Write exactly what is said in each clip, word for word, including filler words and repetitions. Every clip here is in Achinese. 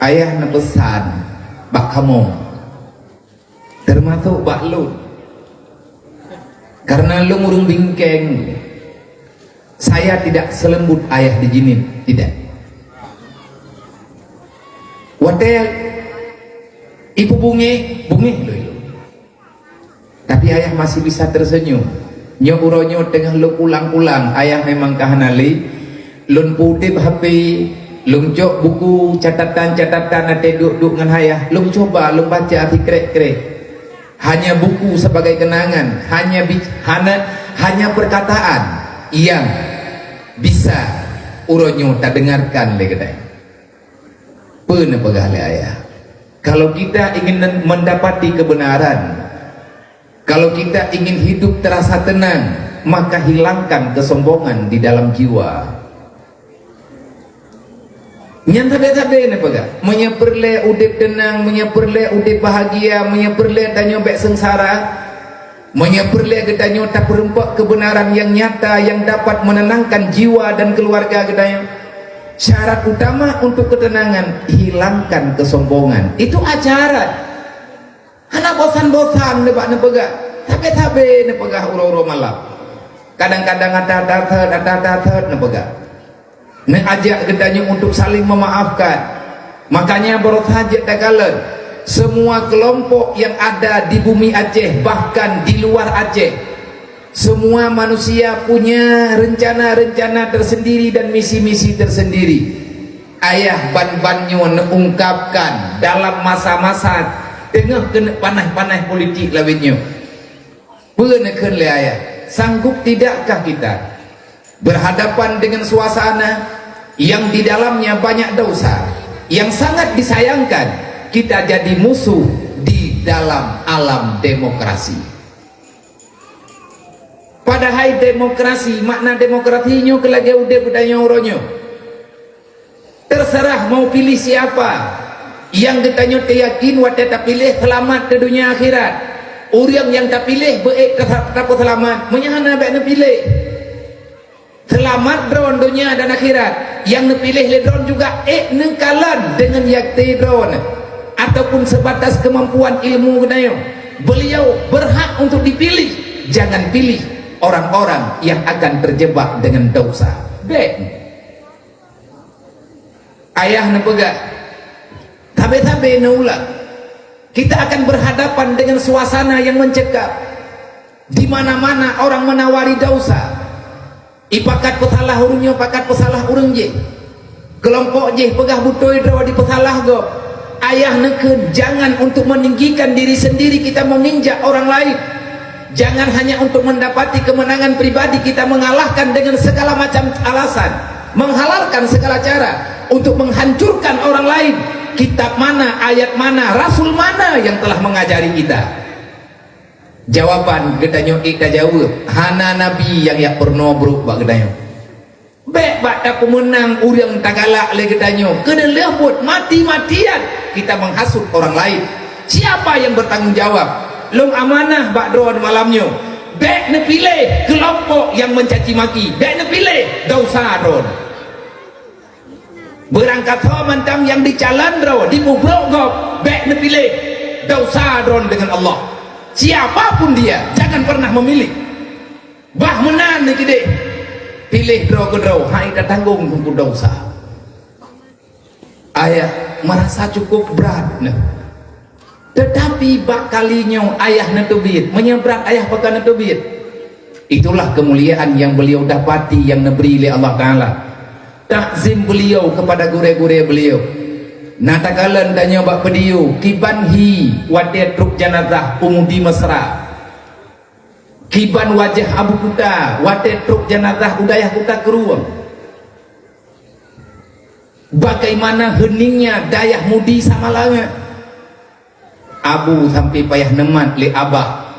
Ayah neupeusan bak kamoe, teumasok bak lôn. Karena lôn ureuëng bingkeng, saya tidak selembut ayah di jinin, tidak. Watée ibu bungéh, bungéh lôn. Tapi ayah masih bisa tersenyum. Nyoe uroe nyoe teungoh lôn ulang-ulang, ayah memang ka hana lé. Lôn peudeb H P, lôn cok buku catatan-catatan até duek-duek ngon ayah, lôn cuba lôn baca sikrek-krek. Hanya buku sebagai kenangan, hanya bi-, hana, hanya perkataan yang bisa uroe nyoe tadengarkan lé geutanyoe. Peue neupeugah lé ayah? Kalau kita ingin mendapati kebenaran, kalau kita ingin hidup terasa tenang, maka hilangkan kesombongan di dalam jiwa. Nyan sabe-sabe neupeugah. Meunyoe peureulée udeb tenang, meunyoe peureulée udeb bahagia, meunyoe peureulée tanyoe bék seungsara, meunyoe peureulée geutanyoe tapeureumpok kebenaran yang nyata yang dapat menenangkan jiwa dan keluarga geutanyoe, syarat utama untuk ketenangan, hilangkan kesombongan. Itu ajaran. Hana bosan-bosan neubak neupeugah. Sabe-sabe neupeugah uroe-uroe malam. Kadang-kadang ata-ata thot, ata-ata thot neupeugah. Neuajak geutanyoe untuk saling memaafkan. Makanya barosa jeuet takalon, semua kelompok yang ada di bumi Aceh, bahkan di luar Aceh, semua manusia punya rencana-rencana tersendiri dan misi-misi tersendiri. Ayah ban-ban nyoe neuungkapkan dalam masa-masa teungoh keuneuk panéh-panéh politik lawét nyoe. Peue neukheun lé ayah, sanggup tidakkah kita berhadapan dengan suasana yang di dalamnya banyak dosa yang sangat disayangkan kita jadi musuh di dalam alam demokrasi? Padahai demokrasi, makna demokrasi nyoe keu lagée udeb geutanyoe uroe nyoe. Terserah mau pilih siapa. Nyang geutanyoe teuyakin watée tapiléh seulamat di dunia akhirat. Ureuëng nyang tapiléh beu ék ta-, tapeuseulamat, meunyoe hana bék neupiléh. Seulamat droen donya dan akhirat. Nyang neupiléh lé droen juga ék neukalon deungon yaté droen ataupun sebatas kemampuan ilmu geutanyoe. Beliau berhak untuk dipilih. Jangan pilih orang-orang yang akan terjebak dengan dosa. Bék. Ayah neupeugah, sabe-sabe neuulang. Kita akan berhadapan dengan suasana yang mencekam. Di mana-mana orang menawari dosa. Ipakat peusalah ureuëng nyoe, pakat peusalah ureuëng jih. Keulompok jih peugah beutôi droe dipeusalah gob. Ayah neukheun, jangan untuk meninggikan diri sendiri kita menginjak orang lain. Jangan hanya untuk mendapati kemenangan pribadi kita mengalahkan dengan segala macam alasan, menghalalkan segala cara untuk menghancurkan orang lain. Kitab mana, ayat mana, rasul mana yang telah mengajari kita? Jawaban geutanyoe ék tajaweueb, hana nabi nyang jak peurunoe brok bak geutanyoe. Bék bak tapeumeunang ureuëng tagalak lé geutanyoe, keuneulheueh buet mati-matian kita menghasut orang lain. Siapa yang bertanggung jawab? Lôn amanah bak droe malam nyoe. Bék neupiléh keulompok nyang mencaci maki. Bék neupiléh dosa droe. Beurangkasoe mantong nyang dicalon droe, dipeubrok gob, bék neupiléh dosa droe deungon Allah. Siapa pun dia, jangan pernah memilih. Bah meunan neukeudeh, piléh droe keudroe, hai tatanggong teungku dosa. Ayah merasa cukup brat neh. Tetapi bak kali nyoe ayah neuteubiet, meunyoe brat ayah pakon neuteubiet. Itulah kemuliaan yang beliau dapati yang neubri lé Allah Taala. Takzim beliau kepada gurée-gurée beliau. Na takalon tanyoe bak video, kiban hi watée trok janazah u Mudi Mesra. Kiban wajah Abu Kuta watée trok janazah u dayah Kuta Krueng. Bagaimana heningnya dayah Mudi Samalanga. Abu sampai payah neumat lé abah.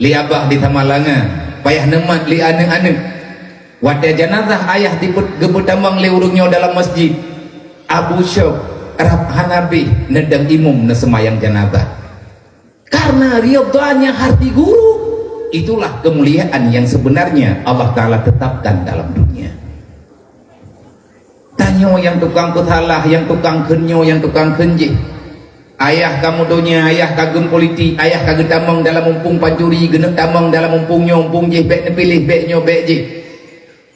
Lé abah di Samalanga, payah neumat lé aneuëk-aneuëk. Watée janazah ayah dipeu-, geupeutamong lé ureuëng nyoe dalam masjid, Abu syok, rab hana beh neudong imum neuseumayang janazah. Karena ridhanya hati guru, itulah kemuliaan yang sebenarnya Allah Taala tetapkan dalam dunia. nyoe nyang tukang peusalah, nyang tukang kheun nyoe, nyang tukang kheun jih. Ayah ka meudonya, ayah ka geum politik, ayah ka geutamong dalam mumpung pancuri, geuneuk tamong dalam mumpung nyoe, mumpung jih, bék neupiléh, bék nyoe, bék jih.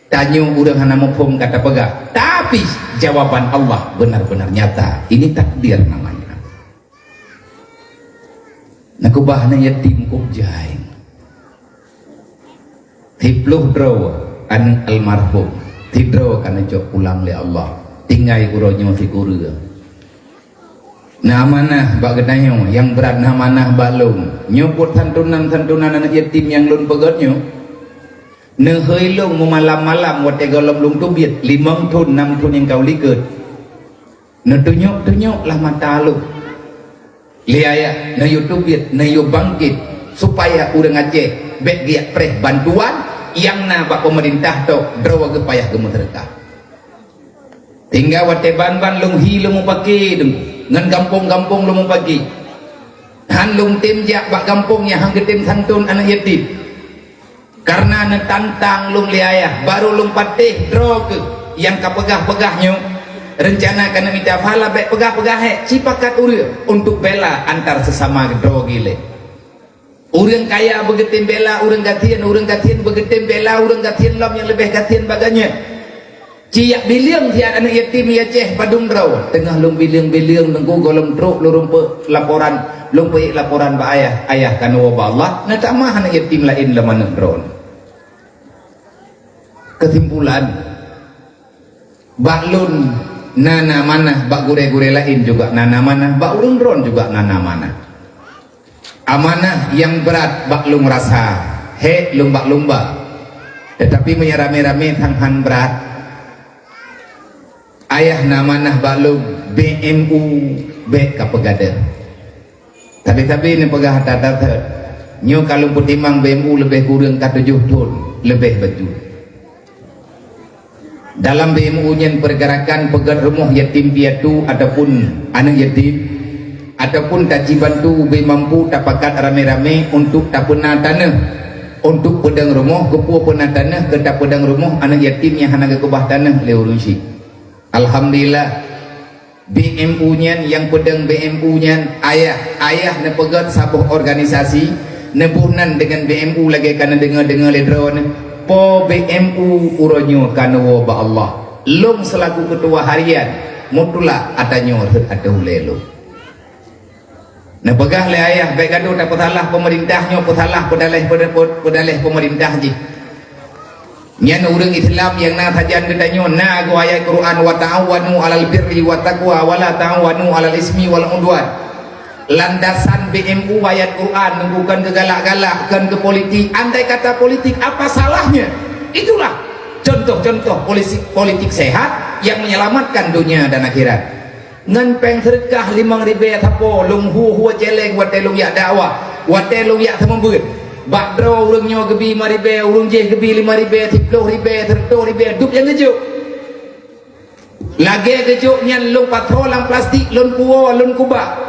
Tanyoe ureuëng hana muphom ka tapeugah, tapi jawaban Allah benar-benar nyata. Ini takdir namanya. Neukeubah aneuk yatim kub jai. Siploh droe aneuk almarhum, sidroe ka neucok pulang lé Allah. Tinggai uroe nyoe sikureueng. Na amanah bak geutanyoe, nyang brat na amanah bak lôn. Nyoe buet santunan-santunan aneuk yatim nyang lôn peugét nyoe. Neuhôi lôn meumalam-malam watée gohlom lôn teubiet, limong thon, nam thon nyang ka u likot. Neutunyok-tunyok lah mata lôn. Lé ayah, neuyue teubiet, neuyue bangkét, supaya ureuëng Aceh bék geujak preh bantuan nyang na bak peumeurintah tok, droe geuh payah geumeuseudeukah. Tinggai watée ban-ban lôn hi lôn mupaki deungon gampông-gampông lôn mupaki. Han lôn tem jak bak gampông nyang han geutem santun aneuk yatim. Kareuna neutantang lôn lé ayah, barô lôn patéh droe keuh nyang ka peugah-peugah nyoe. Reuncana ka neumita pahala bék peugah-peugah hék, sipakat ureuëng untuk bela antar sesama droe gilée. Ureuëng kaya beugeutem bela ureuëng gasien, ureuëng gasien beugeutem bela ureuëng gasien lom nyang leubeh gasien bak geuh nyan. Ci yak bilieng siat aneuk yatim ya ceh padum droe. Teungoh lôn bilieng-bilieng teungku gohlom trok lôn rumpok laporan, lôn peuék laporan bak ayah, ayah ka neuwoe bak Allah, neutamah aneuk yatim laén lam aneuk droe. Keusimpulan, bak lôn na na manah, bak gurée-gurée laén juga na na manah, bak ureuëng droe juga na na manah. Amanah nyang brat bak lôn rasa, hék lôn bak lôn ba. Teutapi meunyoe ramé-ramé sang han brat, ayah na manah bak lôn, B M U bék ka peugadeuh. Sabe-sabe neupeugah that-that, nyoe ka lôn peutimang B M U leubeh kureueng ka tujoh thon leubeh bacut. Dalam B M U nyan pergerakan peugét rumoh yatim piatu ataupun aneuk yatim, ataupun taci bantu ubé mampu tapakat ramé-ramé untuk tapeuna taneuh, untuk peudong rumoh, geupeu peuna taneuh keu tapeudong rumoh aneuk yatim nyang hana geukeubah taneuh lé ureuëng syik. Alhamdulillah, B M U nyan nyang peudong B M U nyan, ayah, ayah neupeugét saboh organisasi, neuboh nan deungon B M U lagée ka neudeungoe-deungoe lé droeneuh, po B M U uroe nyoe ka neuwoe bak Allah. Lôn seulaku keutua harian, mutlak ata nyoe rhot ateueh ulée lôn. Neupeugah lé ayah, bék gadoh tapeusalah peumeurintah nyoe, peusalah peudaleh, peudaleh peumeurintah jih. Nyan ureuëng Islam nyang na sajan geutanyoe na geuh ayat Quran, "Wa ta'awanu 'alal birri wa taqwa wa la ta'awanu 'alal ismi wal 'udwan." Landasan B M U ayat Quran, bukan keu galak-galak, bukan keu politik. Andai kata politik, apa salahnya? Itulah contoh-contoh polisi-, politik sehat yang menyelamatkan dunia dan akhirat. Ngon péng seudeukah limong ribée sapo, lôn hu-hu céléng watée lôn jak dakwah, watée lôn jak seumeubeuet. Bak droe ureuëng nyoe geubi lima ribée, ureuëng jéh geubi lima ribée, siploh ribée, seureutôh ribée, dub nyang geujok. Lagée geujok nyan lôn pasoe lam plastik, lôn puwoe, lôn kubah.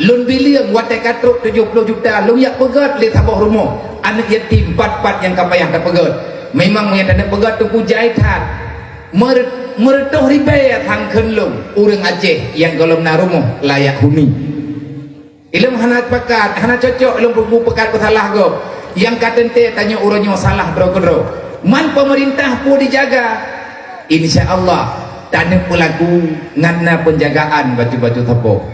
Lôn bilieng watée ka trok tujoh ploh juta, lôn jak peugét lé saboh rumoh aneuk yatim pat-pat nyang ka payah tapeugét. Memang meunyo taneuk peugét teungku jai that. Meure-, meureutôh ribée sang kheun lôn ureuëng Aceh nyang gohlom na rumoh layak huni. Ilôn hana pakat, hana cocok ilôn peubuet peukat peusalah gob. Nyang ka teuntée tanyoe uroe nyoe salah droe keudroe. Man peumeurintah peue jijaga, insya Allah taneuk peulaku ngon na peunjagaan bacut-bacut sapo.